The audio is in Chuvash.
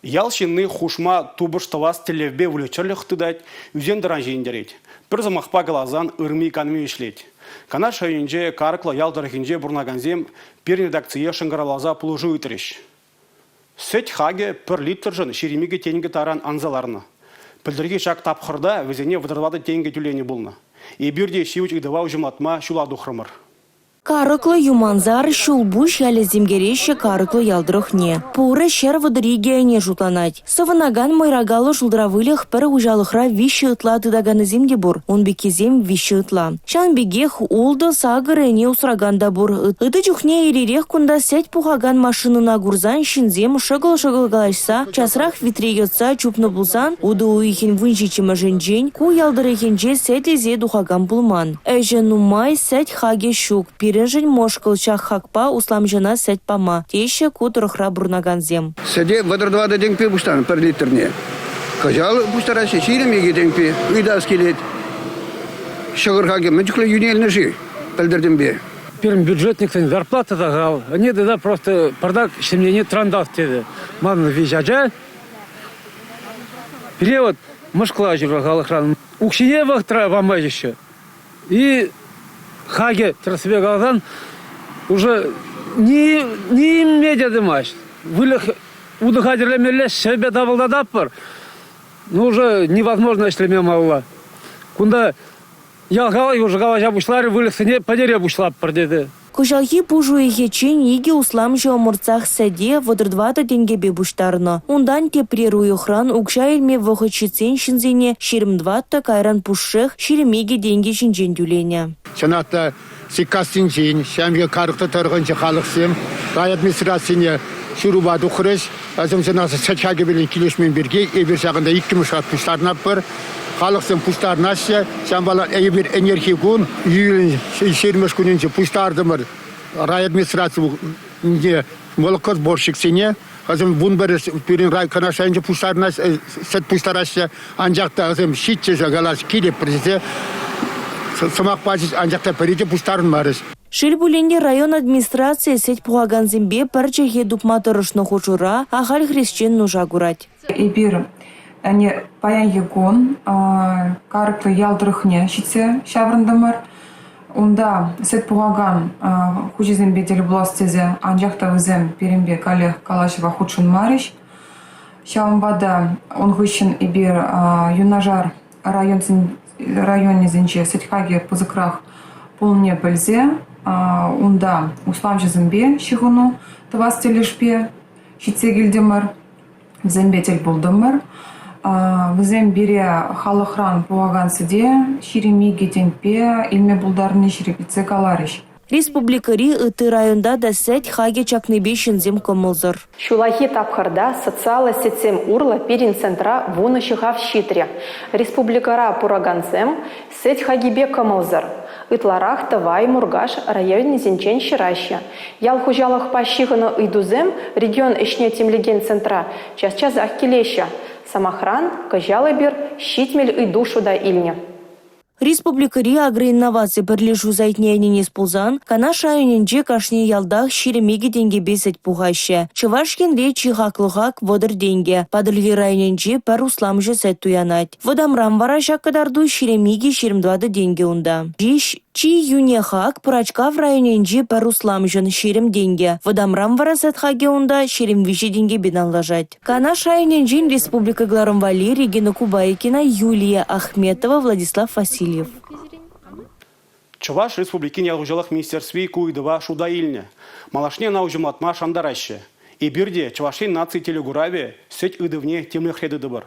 Ял ҫынни хушма тупӑш тӑвас тӗллевпе выльӑх-чӗрлӗх тытать, ӳсен-тӑран ҫитӗнтерет. Пӗр сӑмахпа каласан ырми-канми ӗҫлет. Канаш районӗнче Карӑклӑ ял тӑрӑхӗнче пурӑнакансем пирӗн редакцие шӑнкӑравласа пулӑшу ыйтрӗҫ. Сӗт хакӗ пӗр литршӑн 22 тенкӗ таран анса ларнӑ. Пӗлтӗрхи ҫак тапхӑрта вӗсене 34 тенкӗ тӳленӗ пулнӑ. Эпир те ҫивӗч ыйтӑва уҫӑмлатма ҫула тухрӑмӑр. Карӑклӑ, Юмансар, Ҫулпуҫ ялӗсем кӗреҫҫӗ Карӑклӑ ял тӑрӑхне. Пурӗ 132 ӗне шутланать. Сӑвӑнакан мӑйракаллӑ шултра выльӑх пӗр хуҫалӑхра 3 ытла тытаканнисем те пур. Ун пеккисем 3 ытла. Ҫавӑн пекех ултӑ, сакӑр ӗне усракан та пур. Ытти чухне ир-ирех кунта сӗт пухакан машинӑна курсан ҫынсем шӑкӑл-шӑкӑл калаҫса часрах витре йӑтса чупнӑ пулсан утӑ уйӑхӗн 17-мӗшӗнчен ку ял тӑрӑхӗнче сӗт илсе тухакан пулман. Ӗҫӗ нумай, сӗт хакӗ ҫук. Пирӗншӗн мӑшкӑл ҫак хакпа усламҫӑна сӗт пама, теҫҫӗ ку тӑрӑхра пурӑнакансем. Сӗте 34 тенкӗпе пуҫтарнӑ пӗр литрне. Кӑҫал пуҫтараҫҫӗ 22 тенкӗпе. Ыйтас килет, ҫӑкӑр хакӗ мӗн чухлӗ йӳнелнӗ-ши пӗлтӗртенпе? Пирӗн бюджетниксен зарплата сахал. Ӗне тата просто пӑртак ҫемьене тӑрантас тесе. Манӑн виҫ ача. Пире вот мӑшкӑлаҫҫӗ халӑхран. Укҫине вӑхӑтра памаҫҫӗ. И хакӗ, тӗрӗссипе каласан, уже ни, ниме те тӑмасть. Выльӑх утӑ хатӗрлемелле ҫӗрпе тапӑлтататпӑр. Ну, уже невозможно ӗҫлеме малалла. Кунта ял халӑхӗ уже калаҫа пуҫларӗ, выльӑхсене пӗтере пуҫлатпӑр тесе. Кӑҫалхи пуш уйӑхӗччен икӗ усламҫӑ ӑмӑртсах сӗте 34 тенкӗпе пуҫтарнӑ. Унтан тепрер уйӑхран укҫа илме вӑхӑт ҫитсен ҫынсене 24, кайран пушшех 22 тенкӗ ҫинчен тӳленӗ. Чӑнах та, Сиккассинчен, ҫемье Карӑклӑ тӑрӑхӗнчи халӑхсем райадминистрацине ҫырупа тухрӗҫ. Вӗсем чӑнах сӗт хакӗпе килӗшмен пирки эпир ҫакӑнта иккӗмӗш хут пуҫтарӑнатпӑр. Халӑхсем пуҫтарӑнаҫҫӗ. Ҫавӑнпа эпир ӗнерхи кун, июлӗн ҫирӗммӗш кунӗнче пуҫтартӑмӑр райадминистрацинче молокосборщиксене. Вӗсем 11 пирӗн райканаш шайӗнче пуҫтарӑнаҫҫӗ, сӗт пуҫтараҫҫӗ. Анчах та вӗсем ҫиччӗшӗ калас килӗпӗр тесе сӑмах пачӗҫ, анчах та пӗри те пуҫтарӑнмарӗҫ. Шел пулин те, район администрацийӗ сӗт пухакансемпе пӗр чӗлхе тупма тӑрӑшнӑ хушӑра ахаль хресчен нуша курать. Эпир ӗне паянхи кун Карӑклӑ ял тӑрӑхне ҫитсе ҫаврӑнтӑмӑр. Унта сӗт пухакан хуҫисемпе тӗл пулас тесе, анчах та вӗсем пирӗнпе каллех калаҫӑва хутшӑнмарӗҫ. Ҫавӑнпа та ун хыҫҫӑн эпир юнашар районсен районӗсенче сӗт хакӗ пысӑкрах пулнине пӗлсе унта усламҫӑсемпе ҫыхӑну тӑвас тӗлӗшпе ҫитсе килтӗмӗр. Вӗсемпе тӗл пултӑмӑр. Вӗсем пире халӑхран пухакан сӗте 22 тенкпе илме пултарнине ҫирӗплетсе каларӗҫ. Республикӑри ытти районта та сӗт хакӗ чакнипе ҫынсем кӑмӑлсӑр. Ҫуллахи тапхӑрта социаллӑ сетьсем урлӑ пирӗн центра вунӑ ҫӑхав ҫитрӗ. Республикӑра пуракансем сӗт хакӗпе кӑмӑлсӑр. Ытларах Тӑвай, Муркаш районӗсенчен ҫыраҫҫӗ. Ял хуҫалӑхпа ҫыхӑннӑ ыйтусем регион ӗҫне тимлекен центра час-часах килеҫҫӗ. Сӑмахран, кӑҫал эпир 70 ыйту шута илнӗ. Республикӑри агроинноваци пӗрлешӳ сайтне ӗненес пулсан, Канаш районӗнче кашни ялтах 22 тенкӗпе сӗт пухаҫҫӗ. Чӑваш Енре чи хаклӑ хак 30 тенкӗ. Патӑрьел районӗнче пӗр усламҫӑ сӗт туянать. Вӑтамран вара ҫак кӑтарту 22-24 тенкӗ унта. Ҫеҫ чи йӳнӗ хак Пӑрачкав районӗнчи пӗр усламҫӑн 20 тенкӗ. Вӑтамран вара сӗт хакӗ унта 23 тенкӗпе танлашать. Канаш районӗнчен республика кӑларӑм валли Регина Кубайкина, Юлия Ахметова, Владислав Васильев. Чӑваш Республикин ял хуҫалӑх министерстви ку ыйтӑва шута илнӗ. Малашне ӑна уҫӑмлатма шантараҫҫӗ. Эпир те Чӑваш Ен наци телекуравӗ сӗт ыйтӑвне тимлӗхре тытӑпӑр.